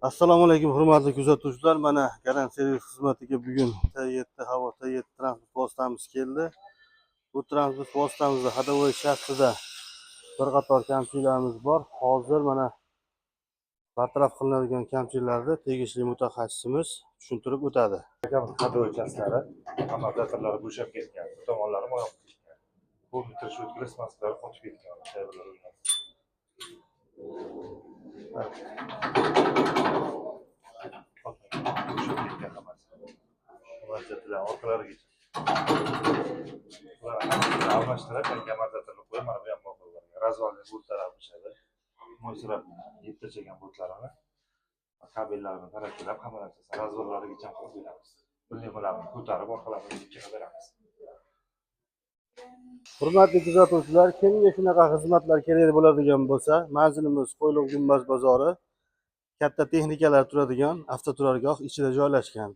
Assalomu alaykum, hurmatli kuzatuvchilar. Mana, Garant servis xizmatiga bugun T7 HAVO T7 transport vositamiz keldi. Bu transport vositamizda ходовой частida bir qator kamchiliklarimiz bor. Hozir mana bartaraf qilinadigan kamchiliklarni tegishli mutaxassisimiz tushuntirib o'tadi. Ходовой частlari amortizatorlari bo'shab ketgan, bu tomonlari moyoq ketgan. Bu трещоткаlar, смазкалari qotib ketgan, shaybalar o'ynab. Bo'shab ketgan hammasi. Amortizatorlar orqalarigacha. Bular hammasini almashtirib, yangi amortizatorni qo'yib, mana bu ham qo'yilgan. Развальный boltlari almashadi. Mo'ysirab yeb tashlagan boltlarini, kabellarini tarakkalab, hamma narsasini развалlarigacha qilib beramiz. Bularni ko'tarib, orqalarini chiqarib beramiz. Hurmatli kuzatuvchilar, kimga shunaqa xizmatlar kerak bo'ladigan bo'lsa, manzilimiz Qo'yliq Gumbaz bozori, katta texnikalar turadigan avtoturargoh ichida joylashgan.